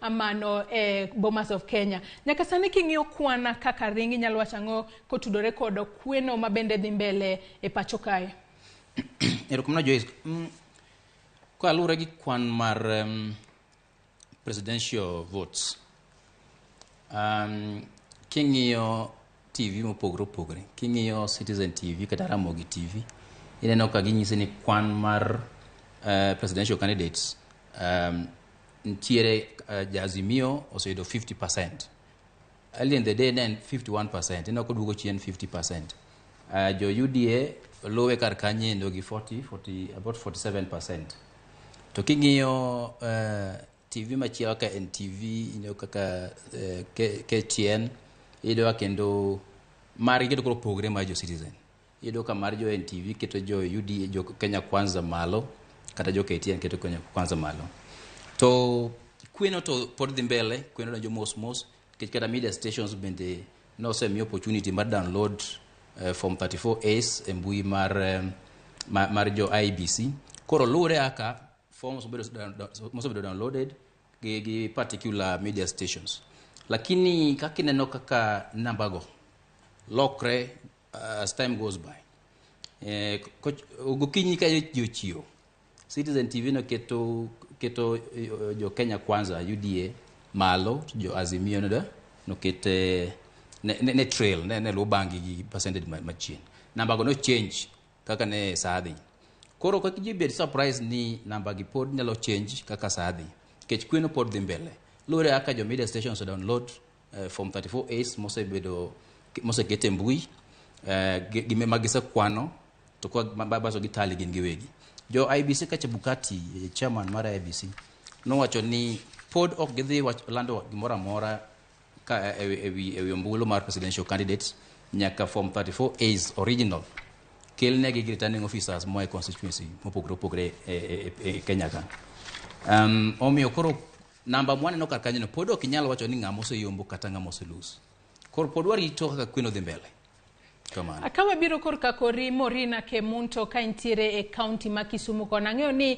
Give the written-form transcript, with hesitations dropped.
Mano e Bomas of Kenya. Nyaka sani king'iyo kwana kaka ring, inyalo wacho ang'o kotudore kod kweno ma bende dhi mbele e pacho kae? Erokamano, Joyce. Kaluwore gi kwan mar presidential votes, king'iyo TV mopogore opogore, king'iyo Citizen TV kata Ramogi TV, ineno ka ginyisi ni kwan mar presidential candidates nitiere Jaazimio oseyudo 50%. Early in the day ne en 51%, ineno koduogo chien 50%. Jo UDA luwe kar kanyo gi 40, 40, about 47%. To king'iyo TV machielo kaka NTV, ineno kaka KTN, iyudo ka kendo margi kendo koro opogore mar jo Citizen. Iyudo ka mar jo NTV keto jo UDA, jo Kenya Kwanza malo, kata jo KTN keto Kenya Kwanza malo. To kweno to pod dhi mbele, kweno donjo mos mos, nikech kata media stations bende nosemi opportunity mar download form 34As e mbui mar jo IEBC. Koro luwore kaka forms mosebedo downloaded gi particular media stations. Lakini kaka ineno kaka namba go lokre as time goes by. Gokinyi ka ji ochiewo, Citizen TV noketo keto jo Kenya Kwanza UDA malo, to jo Azimio nokete ne trail ne luwo bang'gi gi percentage machien. Namba go no change kaka ne saa dhi. Koro kik ji bed surprise ni namba gi pod nyalo change kaka saa dhi. Nikech kweno pod dhi mbele. Luwore kaka jo media stations download form 34As mosebedo moseket e mbui gi ma gisekwano to kwa baso gitali gin giwegi. Jo IEBC ka Chebukati, chairman mar IEBC, nowacho ni pod ok gidhi lando gimoro amora ka ewi ombulu mar presidential candidates nyaka form 34As original kelnegi gi returning officers moa e constituency mopogore opogore e Kenya ka. Omiyo koro namba mwaneno kar kanyo no pod ok inyal wacho ni ng'ama oseyombo kata ng'ama oselose. Koro pod warito kaka kweno dhi mbele. Kamano. Ka wabiro korka kori, Morina Kemunto, ka intiere e kaunti ma Kisumu kono, ang'eyo ni